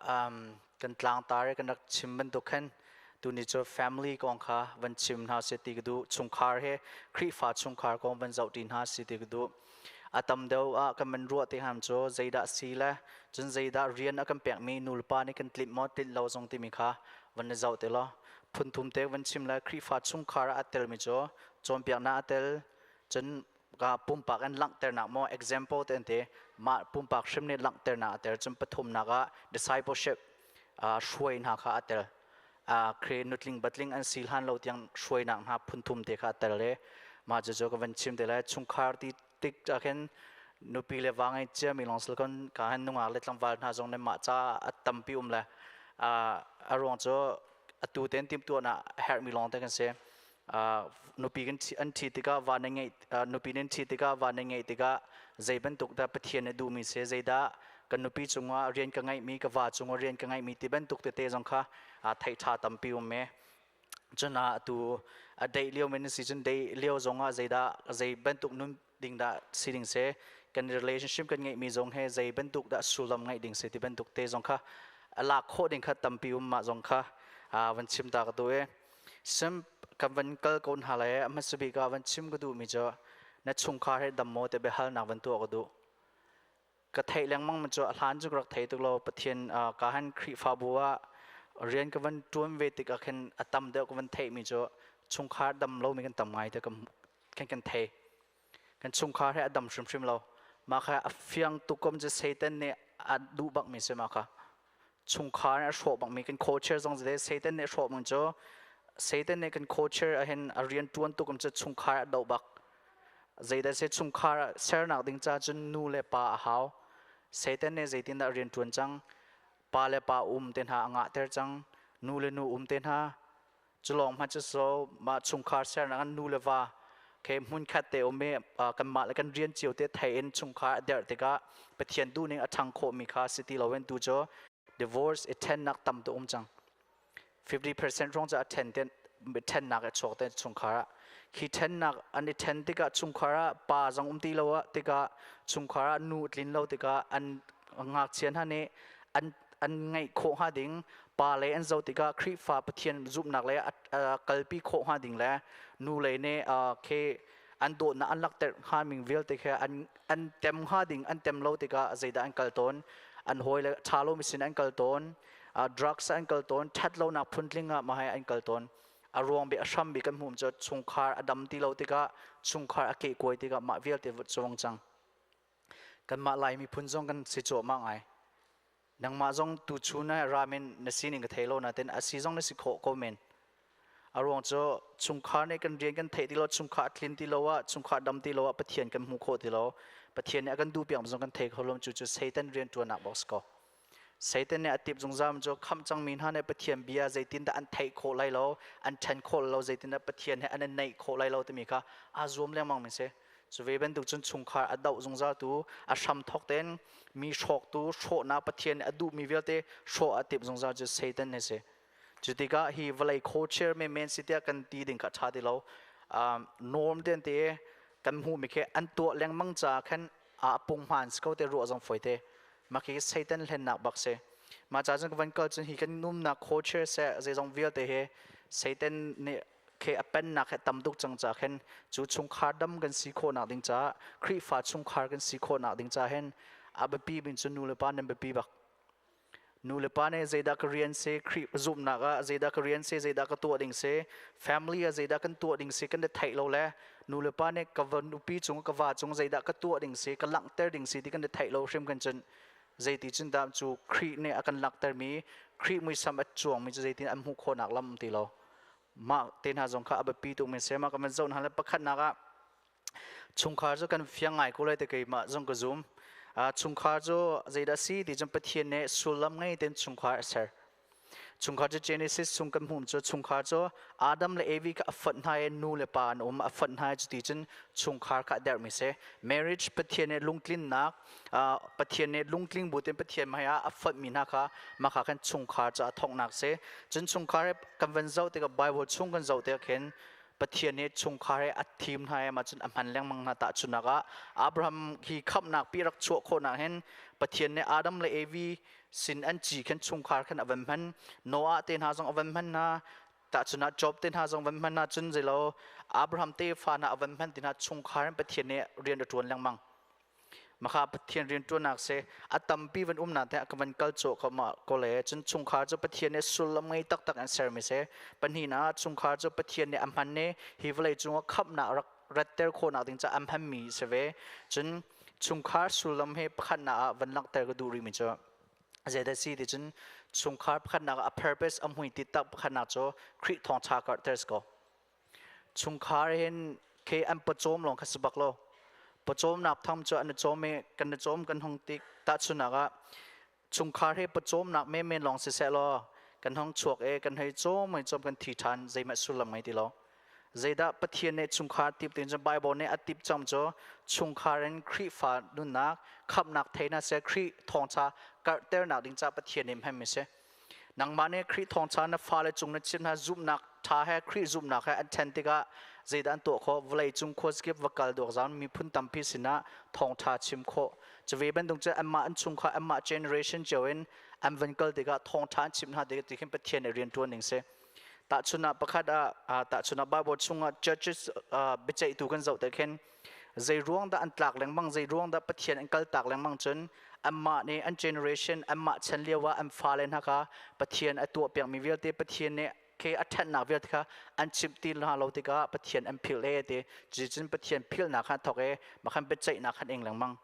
Kan tlangtar i kan rak chim bantuk khan tuni cu family kong kha van chim hna seh ti ka duh. Chungkhar he Khrihfa chungkhar kong van zoh ṭi hna seh ti ka duh. A tam deuh ah kan van ruah te ham cu zeidah si le cun zeidah rian a kan pekmi nulepa nih kan tlinh maw tlinh lo zong timi kha van i zoh te law phun thum te van chim le Khrihfa chungkhar ah a telmi cu cawnpiaknak a tel, cun ka pumpak in langhternak maw example te an ti, mah pumpak hrim nih langhternak a tel, cun pathumnak ah discipleship hruai hna kha a tel. Kre nutling batling an si hlan lo tiang hruainak hna phunthum te kha a tel i mah cucu ka van chim te lai. Chungkhar ti tik ah khin nupi le va ngei ciami lawng sil kon ka han nungak le tlangval hna zong nih mah ca a tampi um le a ruang cu atu ten timhtuahnak a herhmi lawng te kan si. Nupi kan an ṭhi tikah, va na ngeih, nupi nan ṭhi tikah, va na ngeih tikah zei bantuk dah Pathian nih duhmi si, zeidah kan nupi cungah rian ka ngeihmi, ka va cungah rian ka ngeihmi ti bantuk tete zong kha theih ṭha tampi um me. Cun atu a date lio men si cun date lio zongah zeidah, zei bantuk nun ding dah si ding se, kan relationship kan ngeihmi zong he zei bantuk dah sullam ngeih ding se ti bantuk te zong kha lak khawh ding kha tampi um. Mah zong kha van chim ta ka tu e. Sim kan van kal ko hna lai. A hmasa bik ah van chim ka duhmi cu na chungkhar he dam maw te biahalnak van tuah ka duh. Ka theih lengmang mi cu a hlan cu ka rak thei tuk lo. Pathian ka han Khrihfabu ah rian ka van ṭuan ve tik ah khin a tam deuh ka van theih mi cu chungkhar dam lomi kan tam ngai te kan kan thei. Kan chungkhar he a dam hrimhrim lo. Mah kha a fiang tuk kom cu Satan nih a duh bak mi si. Mah kha chungkhar nih a hrawh bak mi kan culture zong zete Satan nih a hrawh mi cu Satan nih kan culture ahhin a rian ṭuan tuk cu chungkhar a doh bak. Zeidah se chungkhar sernak ding ca cun nu le pa a hau. Satan nih zeitindah rian ṭuan cang? Pa le pa um te hna a ngahter cang, nu le nu um te hna. Cu lawng hmanh cu so mah chungkhar sernak an nu le va ke hmun khat te um i kanmah le kan rian cio te thei in chungkhar a derh tikah Pathian duhning a ṭhang khawhmi kha si ti loin tu cu divorce i ṭhennak tam tu um cang. 50% rong cu a ṭhen te ṭhennak a chuak te chungkhar ah. Khi ṭhennak an i ṭhen tikah chungkhar ah pa zong um ti lo ah tikah, chungkhar ah nu tlin lo tikah, an ngakchia hna nih an ngeih khawh hnga ding pa lei an zoh tikah Khrihfa Pathian zumhnak le a kalpi khawh hnga ding le nu lei nih khi an dawtnak an lakter hnga ming vialte khi an tem hnga ding an tem lo tikah zeidah an kal tawn? An hawi le ṭha lomi sin an kal tawn, drugs an kal tawn, ṭhat lonak phuntling ah mahai an kal tawn. A ruang bi, a hram bi kan hmuh cu chungkhar a dam ti lo tikah, chungkhar a kehkuai tikah mah vialte chuang cang. Kanmah Lai miphun zong kan si cuahmah ngai. Nangmah zong tuchun ah ramin na sining ka thei lo nain a si zong na si khawh ko men. A ruang cu chungkhar nih kan rian kan theih ti lo, chungkhar tlin ti lo ah, chungkhar dam ti lo ah Pathian kan hmu khawh ti lo. Pathian nih a kan duh piak zong kan thei kho lo. Cu cu Satan rian ṭuannak bak si ko. Satan nih a tip zungzal cu khamh cangmi hna nih Pathian bia zeitindah an theih khawh lai lo, an ṭhen khawh lo, zeitindah Pathian he an i naih khawh lai lo timi kha aa zuam lengmang mi si. Cu ve bantuk cun chungkhar a doh zungzal tu, a hram thawk tein mi hrawktu, hrawhnak Pathian nih a duhmi vialte hrawh a timh zungzal cu Satan hi si. Cu tikah hi vawlei culture menmen si tiah kan ti ding kha ṭha ti lo. Norm ten te kan hmuhmi khi an tuah lengmang caah khan a punghman si ko te ruah zong fawi te. Mah khi Satan hlennak bak si. Mah ca cun ka van kal cun hi kan numnak culture seh zeizong vialte hi Satan nih khi a pennak he tam tuk cang ca khin cu chungkhar dam kan si khawhnak ding caah, Khrihfa chungkhar kan si khawhnak ding ca hin a biapi bin cu nu le pa nan biapi bak. Nu le pa nih zeidah ka rian si, Khrih zumhnak ah zeidah ka rian si, zeidah ka tuah ding si, family ah zeidah kan tuah ding si kan i theih lo le nu le pa nih ka va nupi cung, ka va cung zeidah ka tuah ding si, ka langhter ding si ti kan i theih lo hrim kan cun zeiti cun dah cu Khrih nih a kan langhtermi Khrih muisam a cuangmi cu zeitin an hmuh khawhnak lam ti lo. Mah te hna zong kha a biapi tuk men se. Mah kan van zoh hna le pakhatnak ah chungkhar cu kan fiang ngai ko lai te keimah zong ka zum. Chungkhar cu zeidah si ti cun Pathian nih sullam ngei tein chungkhar a ser. Chungkhar cu Genesis chung kan hmuh cu chungkhar cu Adam le Evi kha a fonh hna i nu le pa an um a fonh hna i cuti cun chungkhar kha a derhmi si. Marriage Pathian nih lungtlinnak, Pathian nih lungtling bu tein Pathian hmai ah a fonhmi hna kha mah kha khan chungkhar cu a thawknak si. Cun chungkhar kan van zoh tikah, Bible chung kan zoh tikah khin Pathian nih chungkhar he a thim hna i mah cun a hman lengmang hna. Tahchunhnak ah, Abraham hi khamhnak pi rak chuah khawhnak hin Pathian nih Adam le Evi sin an ci khan chungkhar khan a van hman. Noah te hna zong a van hman hna. Tahchunhnak Job te hna zong van hman hna. Cun zeilo Abraham tefa hna a van hman ti hna. Chungkhar in Pathian nih rian a ṭuan lengmang. Maka Pathian rianṭuannak si a tampi van umnak te ka van kal cawh ko ma ko le. Cun chungkhar cu Pathian nih sullam ngei taktak an sermi si. Pahnihnak ah, chungkhar cu Pathian nih a hman i hi vawlei cungah khamhnak rak ratter khawhnak ding caah a hmanmi si ve. Cun chungkhar sullam hi pakhatnak ah van langhter ka duh rihmi cu zeidah si ti cun, chungkhar pakhatnak ah a purpose, a hmuitinh tak pakhatnak cu Khrih thawngṭha karhter si ko. Chungkhar hin khi an pawcawm lawng kha si bak lo. Pawcawmnak tham cu an i cawm i kan i cawm kan hung tik. Tahchunhnak ah, chungkhar hi pawcawmnak menmen lawng siseh law kan hung chuak i kan hei cawm hei cawm, kan thi ṭhan, zeihmanh sullam ngei ti lo. Zeidah Pathian nih chungkhar tip tin cu Bible nih a tip cang cu chungkhar in Khrihfa nunnak khamhnak thei hna seh, Khrih thawngṭha karhternak ding caah Pathian nih hmanmi si. Nangmah nih Khrih thawngṭha na fale cung na chimh hna, zumhnak ṭha he, Khrih zumhnak he an ṭhen tikah zeidah an tuah khawh? Vawlei cung khuazakip va kal duak zan miphun tampi sinah thawngṭha chim khawh. Cuve bantuk cu anmah an chungkhar, anmah generation cio in an van kal tikah, thawngṭha an chimh hna tikah ti khin Pathian nih rian ṭuan ning si. Tahchunah pakhat ah, tahchunah Bible chungah Judges, biaceihtu kan zoh te khin zei ruang dah an tlak lengmang, zei ruang dah Pathian an kal tak lengmang? Cun anmah nih an generation, anmah chan lio ah an fale hna kha Pathian a tuah piakmi vialte, Pathian nih khi a ṭhatnak vialte kha an chimh ti hna lo tikah Pathian an philh e ti cun Pathian philhnak kha thawk i makhan biaceihnak khan ing lengmang.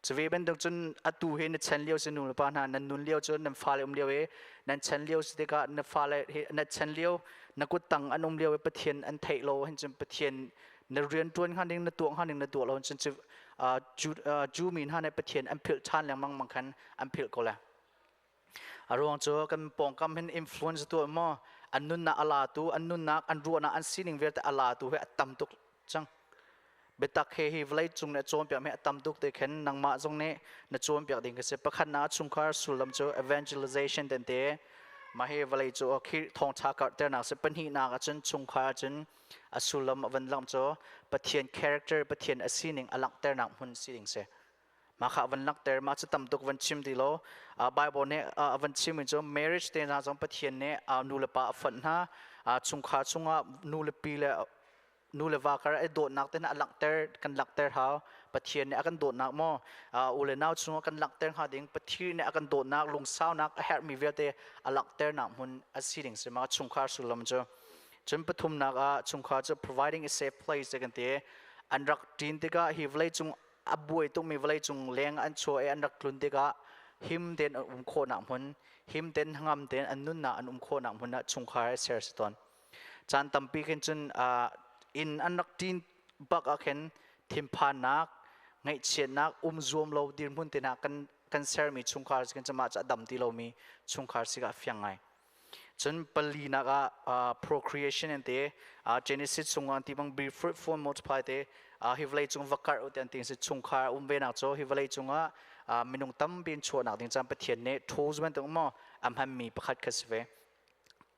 Cuve bantuk cun atu hi na chan lio si. Nu le pa hna, nan nun lio cun nan fale um lio i nan chan lio si tikah, na fale hi na chan lio, na kuttang an um lio i Pathian an theih lo hin cun, Pathian na rian ṭuan hnga ding, na tuah hnga ding na tuah lo cun, cu mi hna nih Pathian an philh ṭhan lengmang mang khan an philh ko le. A ruang cu kan pawngkam hin influence tuah maw, an nunnak a latu, an nunnak, an ruahnak, an sining vialte a latu hi a tam tuk cang. Biatak he hi vawlei cung nih a cawnpiak mi a tam tuk te khin nangmah zong nih na cawnpiak ding ka si. Pakhatnak, chungkhar sullam cu evangelization ten te, mah hi vawlei cu Khrih thawngṭha karhternak si. Pahnihnak ahcun, chungkhar cun a sullam a van langh cu Pathian character, Pathian a sining a langhternak hmun si ding si. Mah kha van langhter. Mah cu tam tuk van chim ti lo. Bible nih a van chim mi cu marriage te hna zong Pathian nih nu le pa a fonh hna, chungkhar chungah nu le pi le nu le va kar i dawtnak te hna a langhter, kan langhter hau. Pathian nih a kan dawtnak maw, u le nau chungah kan langhter hnga ding, Pathian nih a kan dawtnak, lungsaunak a herhmi vialte a langhternak hmun a si ding si ma chungkhar sullam cu. Cun pathumnak ah, chungkhar cu providing a safe place kan ti. An rak ṭin tikah, hi vawlei cung a buai tukmi vawlei cung leng an chuah i an rak tlun tikah, him tein an um khawhnak hmun, him tein, hnangam tein an nunnak an um khawhnak hmun ah chungkhar ser si tawn. Caan tampi khin cun inn an rak ṭin bak ah khin thinphannak, ngaihchiatnak, um zuam lo dirhmun te hna kan sermi chungkhar si khin cun mah cu a dam ti lomi chungkhar si ka fiang ngai. Cun palinak ah, procreation an ti. Genesis chung an ti bang, be fruitful, multiply te, hi vawlei cung va karh u ti an ti si. Chungkhar um ve nak cu hi vawlei cungah minung tampi in chuahnak ding caan Pathian nih tools bantuk maw a hmanmi pakhat kha si ve.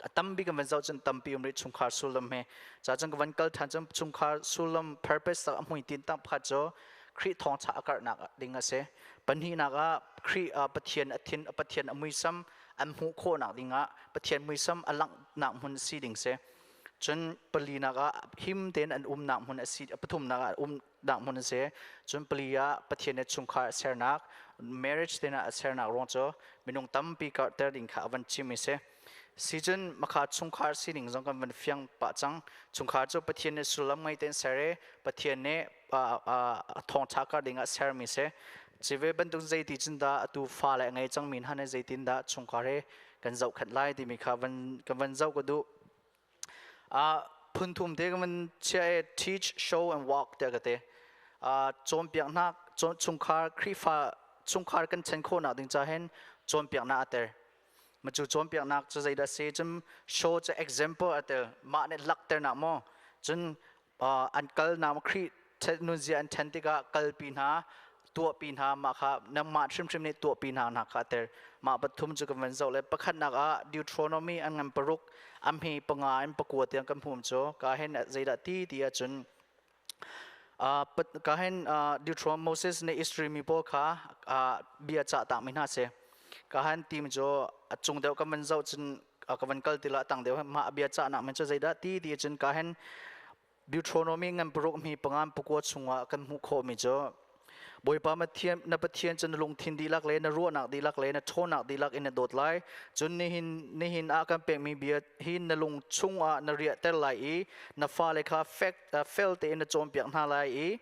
A tampi kan van zoh cun tampi um rih chungkhar sullam he. Ca cun ka van kal ṭhan cun, chungkhar sullam purpose tak a hmuitinh tak pakhat cu Khrih thawngṭha a karhnak ding a si. Pahnihnak ah, Khrih Pathian a thin, Pathian a muisam an hmuh khawhnak dingah Pathian muisam a langhnak hmun si ding si. Cun palinak ah him tein an umnak hmun a si, pathumnak ah umnak hmun a si. Cun pali ah Pathian nih chungkhar a sernak, marriage tein a sernak ruang cu minung tampi karhter ding kha a van chim i si. Si cun makha chungkhar sining zong kan van fiang pah cang. Chungkhar cu Pathian nih sullam ngei tein ser i Pathian nih thawngṭha kar ding ah sermi si. Cive bantuk zeiti cun dah atu fale a ngei cangmi hna nih zeitin dah chungkhar hi kan zohkhenh lai timi kha van kan van zoh ka duh. Phun thum te kan van chia i teach, show and walk tiah ka ti. Cawnpiaknak, chungkhar, Khrihfa chungkhar kan chen khawhnak ding ca hin cawnpiaknak a tel. Ma cu cawnpiaknak cu zeidah si? Cun show cu example a tel. Mah nih lakternak maw? Cun an kalnak, Khrih nunzia an ṭhen tikah kalpi hna. Tuahpi hna, mah kha nangmah hrimhrim nih tuahpi hna hna kha ter. Mah pathum cu kan van zoh le pakhatnak ah Deuteronomy an ngan paruk a hme panga in pakua tiang kan hmuh cu ka hen zeidah ti ti ahcun ka hen Deuteronomy Moses nih Israel mi pawl kha bia cah tak mi hna si. Ka han tim cu a cung deuh kan van zoh cun ka van kal ti la tang deuh mah bia cahnak men cu zeidah ti ti cun ka hen Deuteronomy ngan paruk mi pangan pakua chungah kan hmuh khawhmi cu Bawipa na Pathian cu na lungthin dihlak le na ruahnak dihlak le na ṭhawnnak dihlak in na dawt lai. Cun nihin ah kan pekmi bia hi na lung chungah na riahter lai i na fale kha fel tein na cawnpiak hna lai i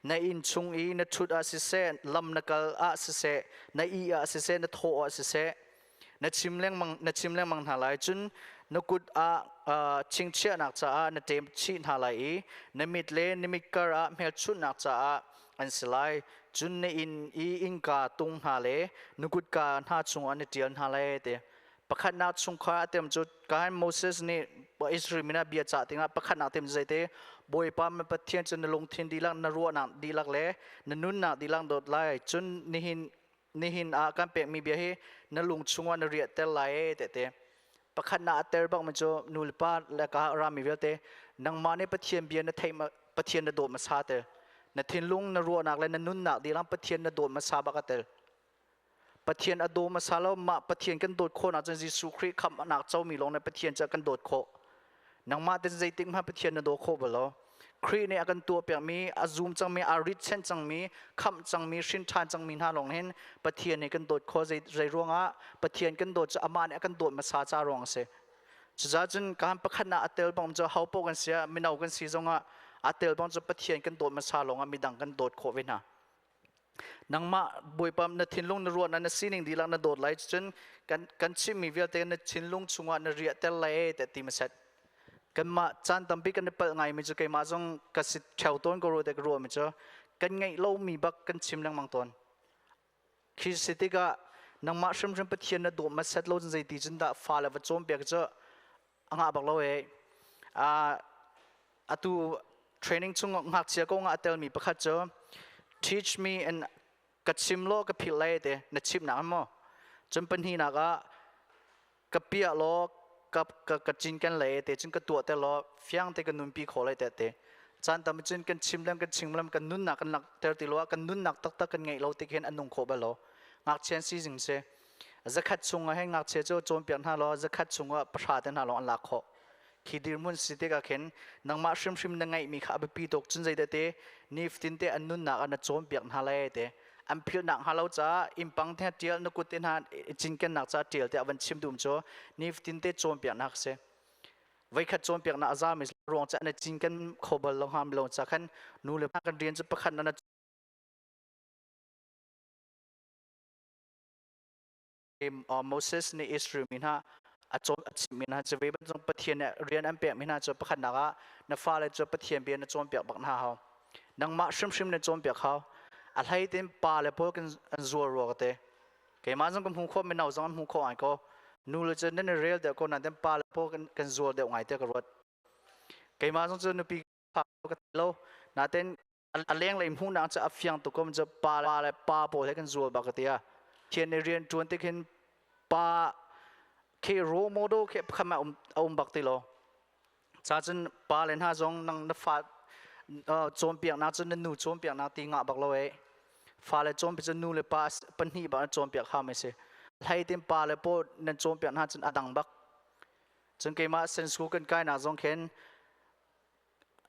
na inn chung i na ṭhut ah siseh, lam na kal ah siseh, na ih ah siseh, na thawh ah siseh, na chim lengmang na chim lengmang hna lai. Cun na kut ah chingchiahnak caah na ṭem chih hna lai i na mit le na mit kar ah hmelchunhnak caah an si lai. Cun na inn i innka tung hna le na kutka hna chungah na ṭial hna lai te. Pakhatnak chungkhar a tem cu kain Moses nih Israel min ah bia cah tingah pakhatnak tem cu zeite? Bawipa na Pathian cu na lungthin dihlak, na ruahnak dihlak le na nunnak dihlak dawt lai. Cun nihin ah kan pekmi bia hi na lung chungah na riahter lai e tete. Pakhatnak a ter bak mi cu nu le pa le ka rami vialte, nangmah nih Pathian bia na theih, Pathian na dawt hmasa tel. Na thinlung, na ruahnak le na nunnak dilang Pathian na dawt hmasa bak a tel. Pathian a daw hmasa lo, mah Pathian kan dawt khawhnak cun Jesuh Khrih khamhnak comi lawng nih Pathian cu kan dawt khawh. Nangmah ten zeitik hmanh Pathian na daw khawh bal lo. Khrih nih a kan tuahpiakmi, a zum cangmi, a rit chen cangmi, khamh cangmi, hrin ṭhan cangmi hna lawng hin Pathian nih kan dawt khawh. Zei ruangah Pathian kan dawt cu amah nih a kan dawt hmasa ca ruang a si. Cucaah cun kan pakhatnak a tel bang cu ho paoh kan si ah, mino kan si zongah a tel bang cu Pathian kan dawt hmasa lawngah midang kan dawt khawh ve hna. Nangmah Bawipa na thinlung, na ruahnak, na sining dihlak na dawt lai cun kan chimmi vialte na thinlung chungah na riahter lai te ti maset. Kanmah caan tampi kan i palh ngaimi cu, keimah zong ka si theo tawn ko rua te ka ruahmi cu, kan ngeih lomi bak kan chim lengmang tawn. Khi si tikah nangmah hrimhrim Pathian na dawt maset lo cun zeiti cun dah fale va cawnpiak cu a ngah bak lo e. Atu training chung ngakchia ko nga a telmi pakhat cu "Teach me and ka chim law ka philh lai" te na chimh nak maw. Cun pahnihnak ah ka piah law ka ka ka cinken lai te, cun ka tuah te law fiang te ka nunpi kho lai te te. Caan tam cun kan chim lam, kan chim lam, kan nunnak kan langhter ti lo ah kan nunnak taktak kan ngeih lo ti khin an nung kho bal lo. Ngakchia si zing si 100 chung ah hin ngakchia cu cawnpiak hna law 100 chung ah 10 te hna lawng an lak khawh. Khi dirhmun si tikah khin nangmah hrimhrim na ngeihmi kha a biapi tuk. Cun zeidah te nifatin te an nunnak ah na cawnpiak hna lai te, an philhnak hnga lo caah innpang te tial, na kut te hna cinkennak caah tial te a van chim dum cu nifatin te cawnpiaknak si. Voikhat cawnpiaknak a zami ruang ca na cinken kho bal lo hnga lo ca khan nu le pa kan rian cu pakhat na Moses nih Israel mi hna a cawn a chimhmi hna cu ve bantuk Pathian nih rian an pekmi hna cu pakhatnak ah na fale cu Pathian bia na cawnpiak bak hna hau. Nangmah hrimhrim na cawnpiak hau. A hlei tein pa le pawl kan an zual rua ka te. Keimah zong ka hmu khawh, mino zong an hmu khawh ngai ko. Nu le cu nan i rel deuh ko nain pa le pawl kan zual deuh ngai te ka ruat. Keimah zong cu nupi fa ka lo. Nain a lenglei hmuhnak cu a fiang tuk ko cu pa le pa pawl he kan zual bak ka ti a. Thian nih rian ṭuan tik hin pa khi role model khi kham a um bak ti lo. Ca cun pa le hna zong nang na fa cawnpiaknak cu na nu cawnpiaknak ti ngah bak lo e. Fale cawnpiak cu nu le pa pahnih bak na cawnpiak hau mi si. Hlei tin pa le paw nan cawnpiak hna cun a dang bak. Cun keimah sen school kan kai nak zong khin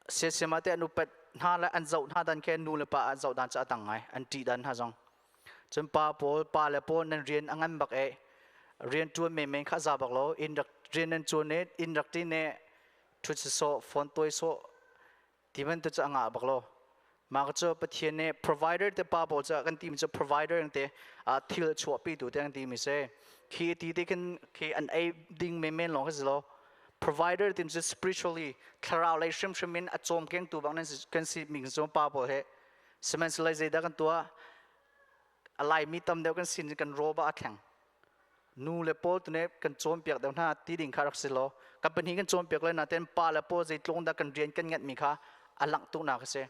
siasema te an upat hna le an zoh hna dan khe nu le pa an zoh dan cu a dang ngai, an ṭih dan hna zong. Cun pa pawl, pa le pawl nan rian a ngan bak e. Rian ṭuan menmen kha za bak lo. Inn rak rian nan ṭuan e, inn rak ṭin e, ṭhut si sawh, phone tuai sawh ti bantuk cu a ngah bak lo. Mah cu Pathian nih provider te pa pawl cu kan ti mi cu provider te thil chuahpi tu te kan ti mi si. Khi ti te khin khi an ei ding menmen lawng khi si lo. Provider tim cu spiritually, thlarau lei hrimhrim in a cawmkengtu bang nan kan si mi cu pa pawl he. Sihmanhsehlaw zeidah kan tuah? A Laimi tam deuh kan sin kan raw ba a thleng. Nu le pawl tu nih kan cawnpiak deuh hna ti ding kha rak si lo. Kan pahnih kan cawnpiak lai nain pa le pawl zeitlung dah kan rian kan ngenh mi kha a langh tuk nak a si.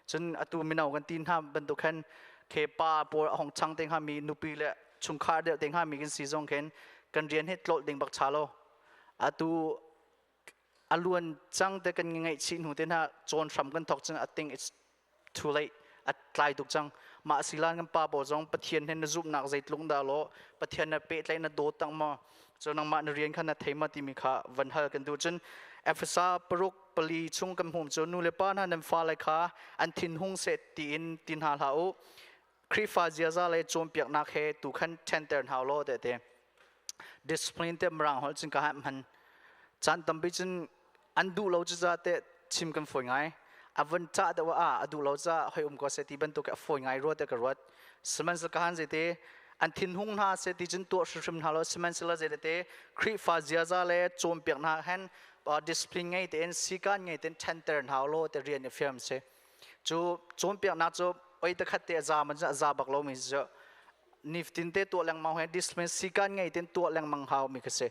Cun atu mino kan ti hna bantuk khan. Ke pa pawl a hong chang te hnga mi nupi le chungkhar deuh te hnga mi kan si zong khin kan rian hi tlolh ding bak cha lo. Atu aluan cang te kan ngeih chih hnu te hna cawn hram kan thok cun I think it's too late, a tlai tuk cang. Mah silan kan pa pawl zong Pathian he na zumhnak zeitluk dah law, Pathian na pehtlaih, na dawt tak maw, cu nangmah na rian kha na thei ma timi kha van hal kan duh. Cun Efesa 6:4 chung kan hmuh cu, nu le pa hna, nan fale kha an thinhung seh tiin ti hna hlah u, Khrihfa ziaza le cawnpiaknak he tu khan ṭhenter hna law te te. Discipline te mirang holh cun ka hman caan tampi cun an duh lo cu za te chim kan fawi ngai. A van cah deuh ah a duh lo ca hoi um ko se ti bantuk a fawi ngai ruat te ka ruat. Sihmanhsehlaw ka han zeite an thinhung hna se ti cun tuah hrimhrim hna lo, sihmanhsehlaw zeite Khrihfa ziaza le cawnpiak hna hen discipline ngei tein, sikan ngei tein ṭhenter hna law te rian i fiam si. Cu cawnpiaknak cu oi te khat te a za man a za bak lo mi cu niftin te tuah lengmang he discipline sikan ngei ten tuah lengmang hau mi kha si.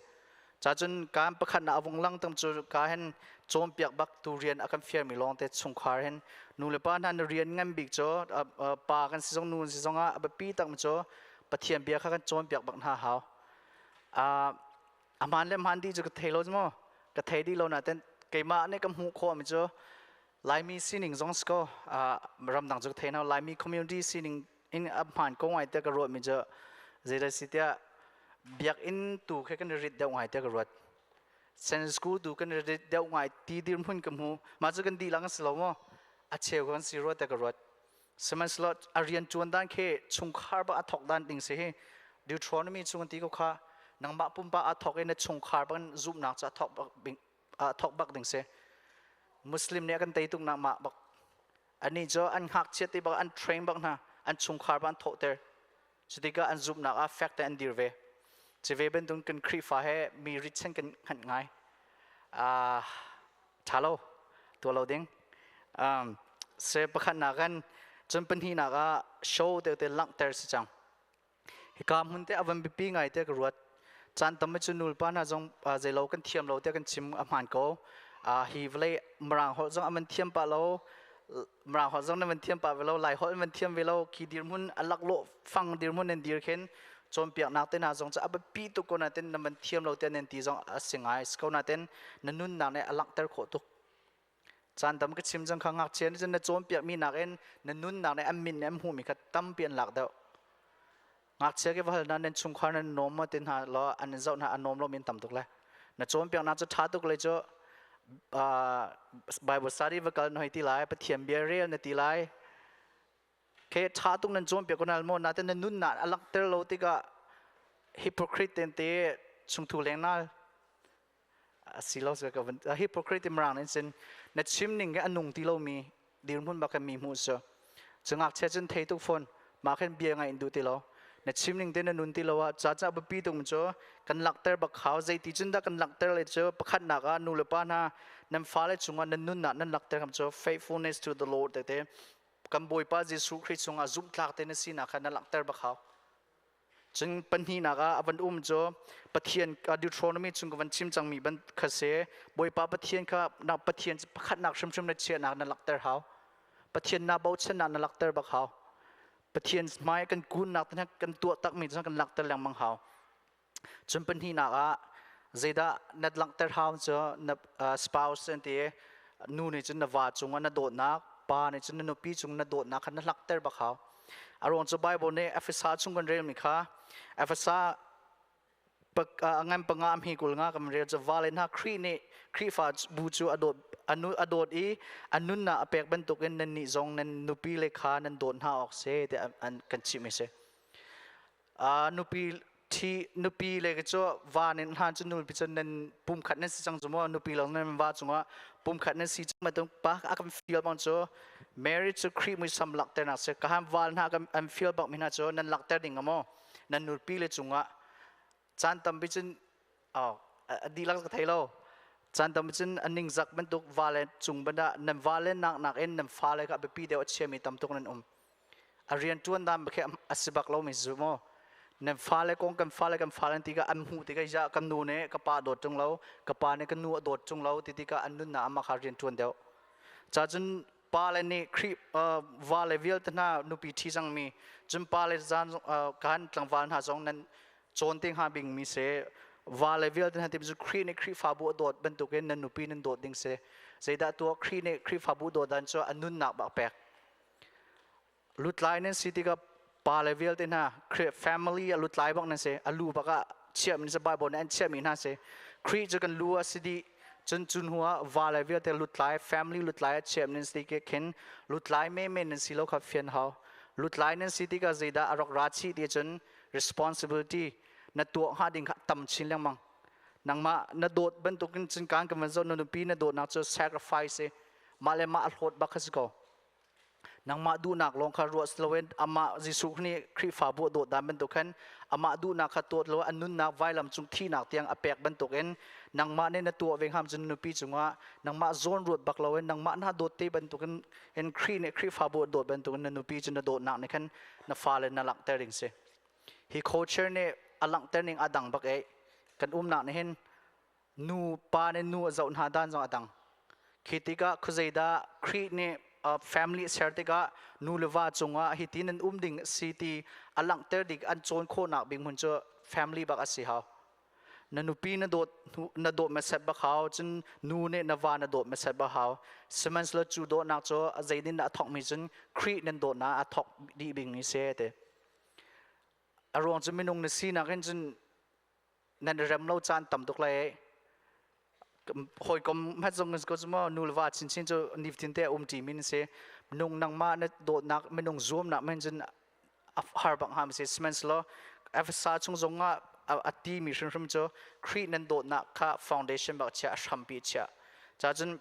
Cha cun kan pakhat na avung lang tam cu ka hen cawnpiak bak tu rian a kan fiar mi lawng te chungkhar hen nu le pa hna na rian ngan bik cu pa kan si zong, nu si zong ah a biapi tak mi cu Pathian bia kha kan cawnpiak bak hna hau. A man le man di cu ka thei lo mo, ka thei di lo na ten keimah nih ka hmuh khawh mi cu Laimi sining zong si ko, ramdang cu ka thei hna, Laimi community sining in a hmaan ko ngai tiah ka ruah mi cu zeidah si tiah, biakinn tu khi kan i rit deuh ngai tiah ka ruat. Sunday school tu kan i rit deuh ngai ti dirhmun ka hmu. Mah cu kan dihlak an si lo maw, a cheu kan si rua tiah ka ruat. Sihmanhsehlaw a rian ṭuan dan khi chungkhar bak a thawk dan ding si hi. Deuteronomy chung an ti ko kha, nangmah pumpak a thawk i na chungkhar bak zumhnak cu a thawk bak a thawk bak ding si. Muslim nih a kan tei tuk nak mah bak ani cu an ngakchia te bak an train bak hna, an chungkhar bak an thawhter. Cutikah an zumhnak ah fek te an dir ve. Cu ve bantuk kan Khrihfa he mi ritchan kan hngalh ngai ṭha lo, tuah lo ding se. Pakhat nak kan cun pahnihnak ah show te te langhter si cang. Hika hmun te a van biapi ngai te ka ruat. Caan tam cu nulpa hna zong zeilo kan thiam lo te kan chim a hmaan ko. Hi vawlei Mirang holh zong a man thiam pah lo, Mirang holh zong na van thiam pah ve lo, Lai holh van thiam ve lo khi dirhmun a laklawh fang dirhmun nan dir khin cawnpiaknak te hna zong cu a biapi tuk ko nain na van thiam lo te nan ti zong a si ngai si ko nain na nunnak nih a langhter khawh tuk. Caan tam ka chim cang kha, ngakchia nih cun na cawnpiakmi nakin na nunnak nih an min nih an hmuhmi kha tampi an lak deuh. Ngakchia ke va hal na, nan chungkhar nan nuam maw ti hna law, an in zoh hna, a nuam lo min tam tuk le na cawnpiaknak cu ṭha tuk le cu Bible study va kal na hoi ti lai, Pathian bia rel na ti lai ke, ṭha tuk nan cawnpiak ko na maw, nain na nunnak a langhter lo tikah hypocrite ten te chungthu lengnal asi lo. Ka van hypocrite mirang in sin na chim ning ke a nung ti lomi dirhmun bak mi hmuh cu cu ngakchia cun thei tuk fawn mah khin bia ngai in duh ti lo, na chim ning te na nun ti lo ah. Ca ca biapi tung cu kan langhter bak hau. Zeiti cun dah kan langhter le cu, pakhat nak ah nu le pa hna, nan fale cungah nan nunnak nan langhter kam cu faithfulness to the Lord te, kan Bawipa Jesuh Khrih cungah zumhtlak te na sinak kha na langhter bak hau. Cun pahnihnak ah a van um cu Pathian Deuteronomy chung ka van chim cangmi ban kha si. Bawipa Pathian kha na Pathian pakhatnak hrimhrim na chiahnak na lakter hau. Pathian na bochannak na lakter bak hau. Pathian hmai kan kunnak te kan tuah takmi cu kan lakter lengmang hau. Cun pahnihnak ah zeidah na langhter hau cu, na spouse an ti, nu nih cun na va cungah na dawtnak, pa nih cun na nupi cung na dawtnak kha na langhter bak hau. A ruang cu Bible nih Efesa chung kan relmi kha, Efesa ngan 5 amhi 25 kan rel cu, vale hna, Khrih nih Khrihfa bu cu a dawt, a dawt i a nunnak a pek bantukin nannih zong nan nupi le kha nan dawt hna awk si tiah an kan chimh mi si. Nupi thi nupi le cu va nin hlan cu nupi cu nan pum khat nan si cang cu maw, nupi long nan va cungah pum khat nan si cang ma tung pa a kan feel bang cu marriage cu Khrih muisam lakter nak si. Ka han val hna kan an feel bak mi hna cu nan lakter ding maw nan nupi le cungah. Caan tampi cun oh a dihlak ka thei lo, caan tampi cun a ningzak bantuk va le cung bandah nan va le nak nak in nan fa le kha biapi deuh a chiami tam tuk nan um. A rian ṭuan dan khi a si bak lomi zu maw nan fale kong kan fale kan fale ti ka an hmuh tikah, ya kan nu nih ka pa dawt ṭung lo, ka pa nih ka nu a dawt ṭung lo ti tikah an nunnak ama kha rian ṭuan deuh. Ca cun Pa le nih Khrih va le vialte hna nupi ṭhi cangmi, cun pa le zan kan tlangval hna zong nan cawn te hnga bingmi si. Va le vialte hna tim cu Khrih nih Khrihfabu a dawt bantukin nan nupi nan dawt ding si. Zeidah tuah? Khrih nih Khrihfabu dawt dan cu a nunnak bak pek. Lutlai nan si tikah pa le vialte hna Khrih family a lutlai bak nan si. A lu bak ah chiahmi si, Bible nih an chiahmi hna si. Khrih cu kan lu a si dih. Cun cun hnu ah va le vialte lutlai, family lutlai a chiahmi nan si tik khin lutlai menmen nan si lo kha fian hau. Lutlai nan si tikah zeidah a rak ra chih ti cun responsibility na tuah hnga ding kha tam chin lengmang. Nangmah na dawt bantukin cun kan kan van zoh, na nupi na dawtnak cu sacrifice i mah le mah a hlawt bak kha si ko. Nangmah duhnak lawng kha ruah si loin amah Jesuh nih Khrihfabu a dawt dan bantuk khan amah duhnak kha tuah lo, a nunnak vailam cung thihnak tiang a pek bantukin nangmah nih na tuah ve hngam cun nupi cungah nangmah zawn ruat bak loin, nangmah na dawt te bantukin in Khrih nih Khrihfabu a dawt bantukin na nupi cu na dawtnak nih khan na fale na langhter ding si. Hi culture nih a langhter ning a dang bak ei. Kan umnak nih hin nu pa nih nu a zoh hna dan zong a dang. Khi tikah khuazeidah Khrih nih family ser tikah nu le va cungah hi ti nan um ding si ti a langhter dik an cawn khawhnak bik hmun cu family bak a si hau. Na nupi na dawt, na dawt hmasat bak hau. Cun nu nih na va na dawt hmasat bak hau. Sihmanhsehlaw cu dawtnak cu zeitin dah a thawkmi cun Khrih nan dawtnak a thawk dih bing ni se te. A ruang cu minung na sinak in cun nan i rem lo caan tam tuk lai. Hawikom hmat zong ko cu maw, nu le va chinchin cu nifatin te a um ṭi mi si. Minung nangmah na dawtnak, minung zuamnak men cun a har bak hnga si. Sihmanhsehlaw Efesa chung zong ah a ti mi hrimhrim cu Khrih nan dawtnak kha foundation bak chia, a hrampi chia. Ca cun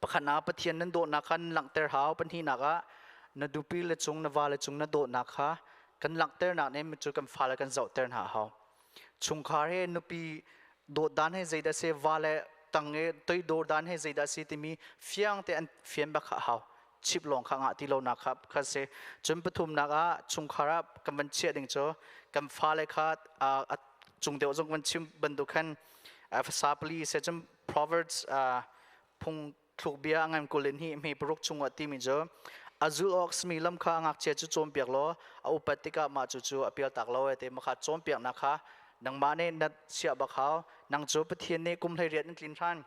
pakhatnak, Pathian nan dawtnak kha nan langhter hau. Pahnihnak ah, na nupi le cung, na va le cung na dawtnak kha kan langhternak nih cu kan fale kan zohter hna hau. Chungkhar he nupi dawt dan he zeidah si, va le tang i toidor dan he zeidah si timi fiang te an fian bak kha hau. Chip lawng kha ngah ti lo nak kha kha si. Cun pathumnak ah, chungkhar ah kan van chiah ding cu kan fale kha a cung deuh zong van chim bantuk khan Efesa pali se, cun Proverbs phung thlukbia ngan 22 hme 6 chungah timi cu a zul awk simi lam kha ngakchia cu cawnpiak law a upat tikah mah cu cu a pialtak lo e te. Makha cawnpiaknak kha nangmah nih na chiah bak hau. Nang cu Pathian nih kum 18 in tlin hlan,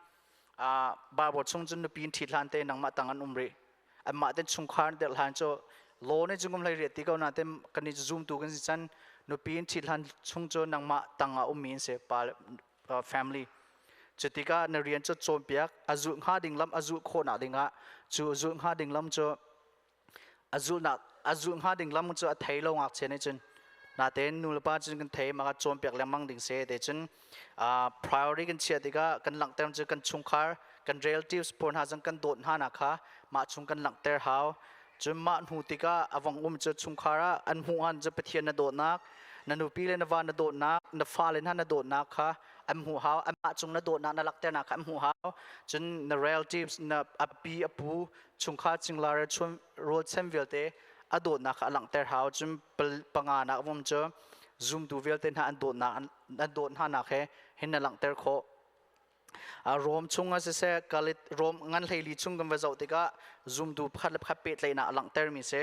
Bible chung cun nupi in ṭhit hlan te nangmah tang an um rih. Anmah ten chungkhar der hlan cu law nih cun kum 18 ti ko na te, kan i zoom tu kan si chan nupi in ṭhit hlan chung cu nangmah tang ah ummi in si pa family. Cutikah na rian cu cawnpiak, a zulh hnga ding lam, a zulh khawhnak dingah. Cu a zulh hnga ding lam cu a zulhnak, a zulh hnga ding lam cu a thei lo ngakchia nih cun. Natein nu le pa cun kan thei, maka cawnpiak lengmang ding se te. Cun priority kan chiah tikah kan langhter cu kan chungkhar, kan relatives pawl hna zong kan dawt hna nak kha mah chung kan langhter hau. Cun mah hnu tikah a vong um cu chungkhar ah an hmuh han cu Pathian na dawtnak, na nupi le na va na dawtnak, na fale hna na dawtnak kha an hmuh hau. Amah cung na dawtnak na lakternak kha an hmuh hau. Cun na relatives, na api apu, chungkhar cingla chun rualchan vialte a dawtnak kha a langhter hau. Cun panga nak vom cu zumtu vialte hna an dawtnak, an dawt hna nak he hin na langhter khawh. Rom chung ah siseh, Galit Rom ngan 14 chung kan va zoh tikah zumtu pakhat le pakhat pehtlaihnak a langhtermi si.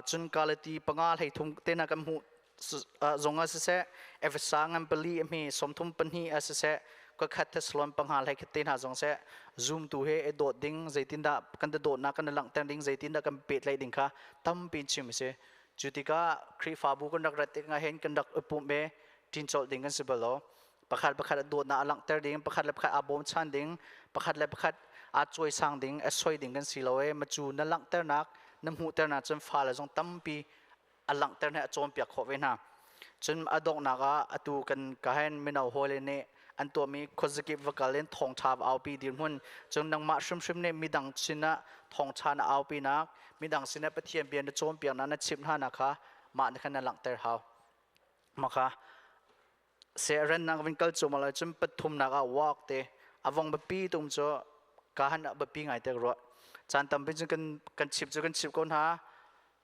Cun Galati 5 33 te hna kan hmuh zong ah siseh, Efesa ngan 4 a hme 32 ah siseh, kakhat Thessalon 5 hlei te hna zong seh, zumtu he i dawt ding, zeitindah kan dawtnak kan langhter ding, zeitindah kan pehtlaih ding kha tampi chim a si. Cu tikah Khrihfabu kan rak rat tikah hin kan rak i pumh i ṭincolh ding kan si bal lo. Pakhat pakhat a dawtnak a langhter ding, pakhat le pakhat aa bawmchan ding, pakhat le pakhat aa cawisang ding, a soi ding kan si lo e. Macu na langhternak, na hmuhternak cun fale zong tampi a langhter hna, a cawnpiak khawh ve hna. Cun a donghnak ah, atu kan ka hen mino hawile nih an tuahmi khuazakip va kal in thawngṭha va aupi dirhmun cun nangmah hrimhrim nih midang sinah thawngṭha na aupinak, midang sinah Pathian bia na cawnpiaknak, na chimh hna nak kha mah na khan na langhter hau. Maka sehrennak vin kal cu malai. Cun pathumnak ah, walk te avong biapi tum cu ka han biapi ngai te ruah. Caan tampi cu kan kan chip cu kan chip ko hna,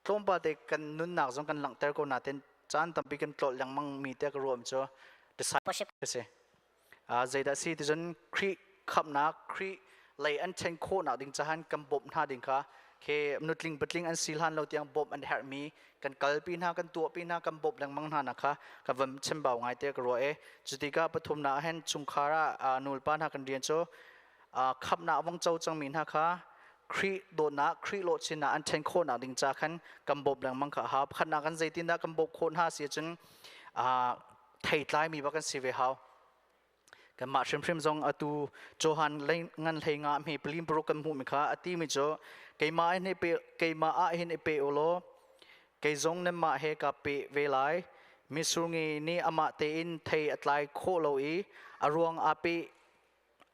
tlawmpal te kan nunnak zong kan langhter ko na ten, caan tampi kan tlolh lengmang mi te ka ruam cu discipleship si. Zeidah si ti cun Khrih khamnak, Khrih lei an ṭhen khawhnak ding cahan kan bawmh hna ding kha. Khi nutling patling an si hlan lo tiang bawmh an herhmi kan kalpi hna, kan tuahpi hna, kan bawmh lengmang hna nak kha ka van chambau ngai te ka ruah e. Cutikah pathumnak ah hin chungkhar ah nulepa hna kan rian cu khamhnak vong co cangmi hna kha Khrih dawtnak, Khrih lawhchinnak an ṭhen khawhnak ding ca khan kan bawmh lengmang kha a hau. Pakhatnak kan zeitindah kan bawmh khawh hna si ahcun theitlaimi bak kan si ve hau. Kanmah hrimhrim zong atu Johan ngan hlei nga hme palim paruk kan hmuhmi kha a timi cu keimah hin i pe keimah ah hin i pe u law kei zong nanmah he ka pe ve lai. Mitsur nge nih amah tein thei a tlai khawh lo i a ruang aa pe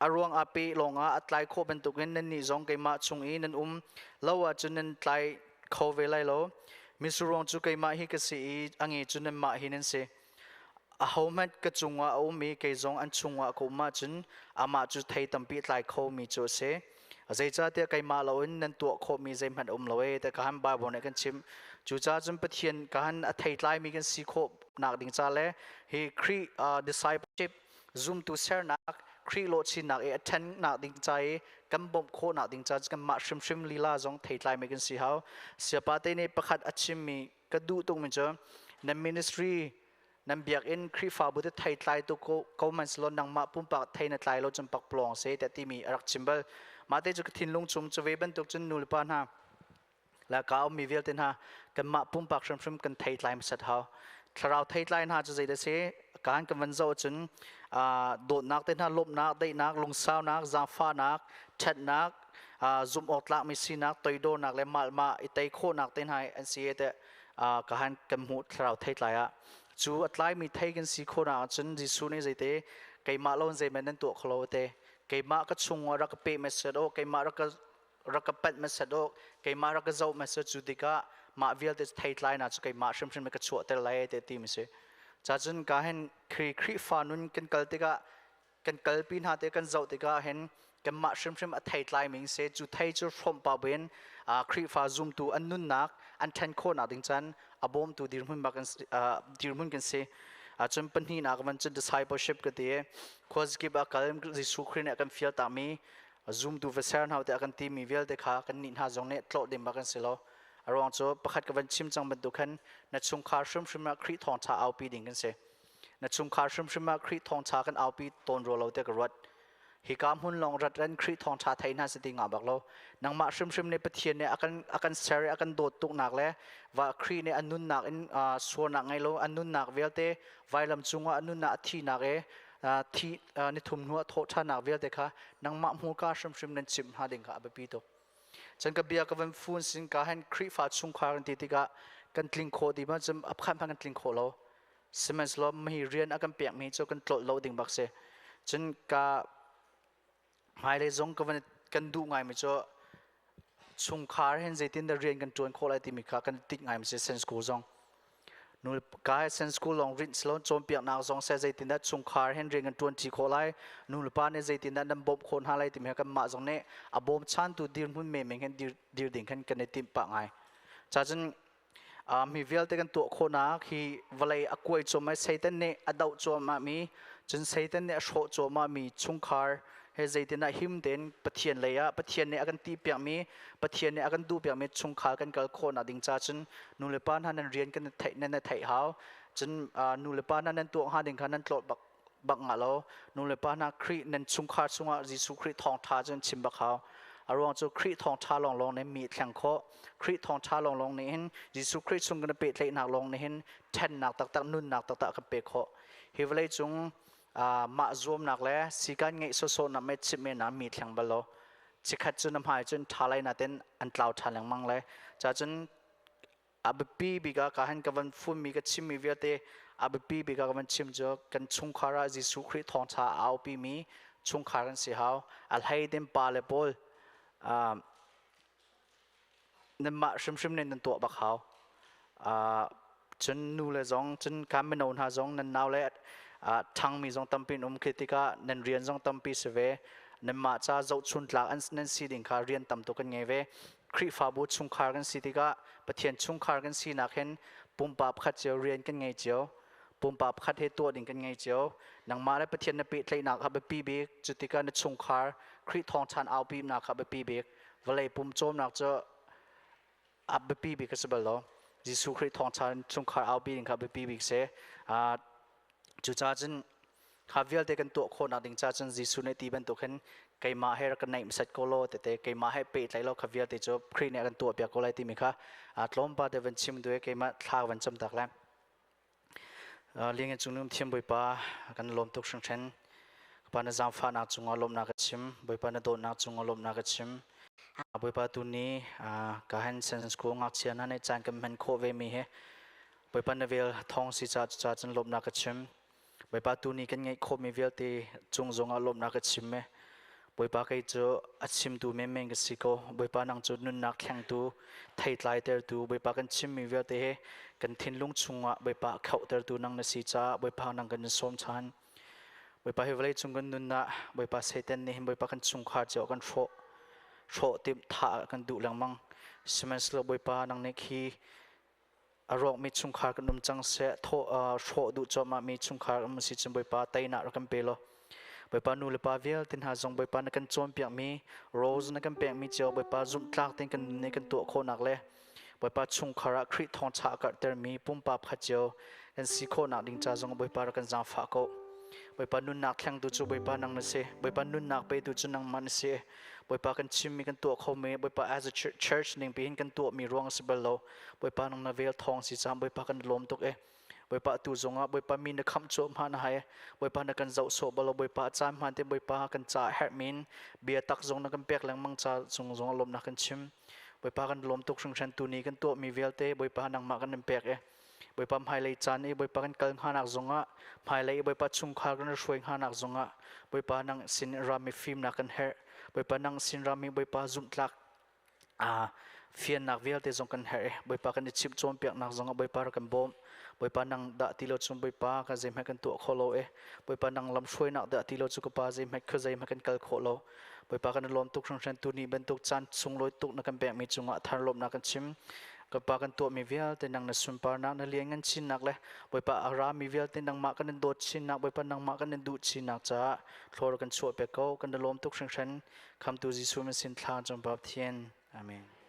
a ruang aa pe lawngah a tlai khawh bantukin nannih zong keimah chung i nan um lo ahcun nan tlai kho ve lai lo. Mitsur ruang cu keimah hi ka si i a nge cu nanmah hi nan si. Ahohmanh ka cungah a um i kei zong an chungah ka um ahcun amah cu thei tampi a tlai khomi cu a si. Zeicahtiah keimah loin nan tuah khawhmi zeihmanh a um lo ee ti khan Baibal nih kan chimh. Cucaah cun Pathian khan a theitlaimi kan si khawh nak ding ca le hi Khrih discipleship zumtu sernak Khrih lawhchinnak i a ṭhennak ding ca i kan bawmh khawhnak ding ca kanmah hrimhrim lila zong theitlaimi kan si hau. Siapa te nih pakhat a chimmi ka duh tukmi cu nan ministry nan biakinn Khrihfabu te thei tlai tu ko ko man selaw nangmah pumpak thei na tlai lo cun pak plawng se tiah timi a rak chim bal. Mah te cu ka thinlung chung cu ve bantuk cun nu le pa hna la ka ummi vialte hna kanmah pumpak hrimhrim kan thei tlai hmasat hau. Thlarau thei tlai hna cu zeidah si kan kan van zoh cun dawtnak te hna, lawmhnak, daihnak, lungsaunak, zaangfahnak, ṭhatnak, zumh awk tlakmi sinak, toidornak le malmah i tei khawhnak te hna an si te ka han kan hmuh thlarau theitlai ah. Cu a tlaimi thei kan si khawhnak ahcun Jesuh nih zeite keimah lo zeihmanh nan tuah kho lo te, keimah ka chung ah rak ka pe hmasat o, keimah rak ka panh hmasat o, keimah rak ka zoh hmasat, cu tikah mah vialte theitlai na cu keimah hrimhrim ka chuahter lai te ti mi si. Cacun ka hin Khrihfa nun kan kal tikah, kan kalpi hna te kan zoh tikah hin kanmah hrimhrim a theitlai ming se cu thei cu hrawmh pa buin Khrihfa zumtu an nunnak an ṭhen khawhnak ding chan a bawmtu dirhmun bak dirhmun kan si. Cun pahnihnak van cun discipleship ka ti. Khuazakip ah kal Jesuh Khrih nih a kan fial takmi zumtu va ser hna te a kan timi vialte kha kan nih hna zong nih tlawh ding bak kan si lo. A ruang cu pakhat ka van chim cang bantuk khan na chungkhar hrimhrim ah Khrih thawngṭha aupi ding kan si. Na chungkhar hrimhrim ah Khrih thawngṭha kan aupi tawn rua lo tiah ka ruat. Hika hmun lawng rat ran Khrih thawngṭha thei hna si ti ngah bak lo. Nangmah hrimhrim nih Pathian nih a kan ser i a kan dawt tuknak le va Khrih nih a nunnak in sualnak ngei lo a nunnak vialte vailam cungah a nunnak a thihnak i thi nithum hnu a thawh ṭhannak vialte kha nangmah hmurka hrimhrim nan chimh hna ding kha a biapi tuk. Cun ka bia ka van fun sin ka hen Khrihfa chungkhar kan ti tikah kan tling khawh ti ma cun a phan kan tling khawh lo. Sihmanhsehlaw mi rian a kan pekmi cu kan tlolh lo ding bak si. Cun ka hmailei zong ka van kan duh ngaimi cu chungkhar hin zeitin dah rian kan ṭuan khawh lai timi kha kan tik ngaimi si Sen School zong. Nu ka Sen School lawng rinh silo cawnpiaknak zong seh zeitin dah chungkhar hin rian kan ṭuan ṭi khawh lai, nu le pa nih zeitin dah nan bawmh khawh hna lai timi kha kanmah zong nih a bawmchantu dirhmun menmen hin dir, dir ding khan kan i timh pah ngai. Cacun mi vialte kan tuah khawhnak hi vawlei a kuai cuahmah, Satan nih a doh cuahmahmi, cun Satan nih a hrawh cuahmahmi chungkhar he zeitindah him tein Pathian lei ah Pathian nih a kan ti piakmi, Pathian nih a kan duh piakmi chungkhar kan kal khawhnak ding ca cun nu le pa hna nan rian kan theih nan theih hau. Cun nu le pa hna nan tuah hnga ding kha nan tlawt bak bak nga lo. Nu le pa hna, Khrih nan chungkhar chungah Jesuh Khrih thawngṭha cu chim bak hau. A ruang cu Khrih thawngṭha lawnglawng nih mi thleng khawh. Khrih thawngṭha lawnglawng nih hin Jesuh Khrih chung kan pehtlaihnak lawng nih hin ṭhennak taktak, nunnak taktak kan pek khawh. Hi vawlei cung mah zuamnak le sikan ngeih sawsawhnak me chimh men ah mi thleng bal lo. Chikhat cu na hmai cun ṭha lai natin an tlau ṭhan lengmang le ca cun a biapi bik ah ka han ka van funmi ka chimmi vialte a biapi bik ah ka van chim cu kan chungkhar ah Jesuh Khrih thawngṭha a aupi mi chungkhar kan si hau. A hlei din pa le pawl nanmah hrimhrim nih nan tuah bak hau. Cun nu le zong, cun kan mino hna zong, nan nau le ṭhangmi zong tampi um khi tikah nan rian zong tampi si ve. Nanmah ca zohchun tlak nan si ding kha rian tam tuk kan ngei ve. Khrihfabu chungkhar kan si tikah Pathian chungkhar kan sinak hin pumpak pakhat cio rian kan ngei cio. Pumpak pakhat he tuah ding kan ngei cio. Nangmah le Pathian na pehtlaihnak kha biapi bik. Cu tikah na chungkhar Khrih thawngṭhan aupinak kha biapi bik. Vawlei pum cawmnak cu. A biapi bik a si bal lo. Jesuh Khrih thawngṭha chungkhar aupi ding kha biapi bik si. Cucaah cun kha vialte kan tuah khawhnak ding ca cun Jesuh nih ti bantuk hin keimah he rak kan naih hmasat ko law tete, keimah he pehtlaih law, kha vialte cu Khrih nih a kan tuahpiak ko lai timi kha tlawmpal te van chim duh i keimah thla van cam tak lai. Liangin cung thiam Bawipa, kan lawm tuk hringhran. Pa na zaangfahnak cungah lawmhnak ka chim. Bawipa, na dawtnak cungah lawmhnak ka chim. Bawipa, tu ni ka han sen school ngakchia hna nih caan kan hman khawh ve mi hi Bawipa na vel thawng si ca ca cun lawmhnak ka chim. Bawipa, tu ni kan ngeih khawhmi vialte cung zongah lawmhnak ka chim e. Bawipa, kei cu a chimtu menmen ka si ko. Bawipa, nang cu nunnak thlengtu, theitlai tertu, Bawipa, kan chimmi vialte he kan thinlung chungah Bawipa khauhtertu nang na si caah Bawipa, nang kan in sawm ṭhan. Bawipa, hi vawlei cung kan nunnak Bawipa, Satan nih hin Bawipa kan chungkhar cio kan hrawh hrawh timh thah kan duh lengmang. Sihmanhsehlaw Bawipa, nang nih khi a rawkmi chungkhar kan um cang seh, hrawh duh cuahmah mi chungkhar um si cun Bawipa, teinak rak kan pe law, Bawipa, nu le pa vialte hna zong Bawipa na kan cawnpiakmi rose na kan pekmi cio Bawipa zumhtlak tein kan nun kan tuah khawhnak le Bawipa chungkhar ah Khrih thawngṭha a karhtermi pumpak pakhat cio kan si khawhnak ding ca zong Bawipa rak kan zaangfah ko. Bawipa, nunnak thlengtu cu Bawipa nang na si. Bawipa, nunnak petu cu nangmah na si. Bawipa, kan chimmi kan tuah khomi, Bawipa, as a church ning pi hin kan tuahmi ruang a si bal lo. Bawipa, nang na vel thawng si cang. Bawipa, kan lawm tuk e. Bawipa, tu zongah Bawipa mi na khamh cu hma na hai. Bawipa, na kan zoh sawh balo. Bawipa, caan hmaan te Bawipa kan ca herh min bia tak zong na kan pek lengmang ca cung zong lawmnak kan chim. Bawipa, kan lawm tuk hringhran. Tu ni kan tuahmi vialte Bawipa nangmah kan in pek e. Bawipa, hmailei caan i Bawipa kan kal hnganak zongah, hmailei Bawipa chungkhar kan hruai hnganak zongah Bawipa nang sin rami fimnak kan herh. Bawipa, nang sin rami Bawipa zumhtlak fiannak vialte zong kan herh i Bawipa kan i chimh cawnpiaknak zongah Bawipa rak kan bawm. Bawipa, nang dah ti lo cun Bawipa ka zeihmanh kan tuah kho lo e. Bawipa, nang lamhruainak dah ti lo cu ka pa zeihmanh kha zeihmanh kan kal khawh lo. Bawipa, kan lawm tuk hringhran. Tu ni bantuk caan sunglawi tuk na kan pekmi cungah thar lawmhnak kan chim. Ka pa, kan tuahmi vialte nang na sunparnak na lianngan chinnak le Bawipa a rami vialte nangmah kan in dawt chinnak, Bawipa nangmah kan in duh chinnak caah thlawr kan chuah pek ko. Kan lawm tuk hringhran. Khamtu Jesuh min sin thla cung Pathian. Amen.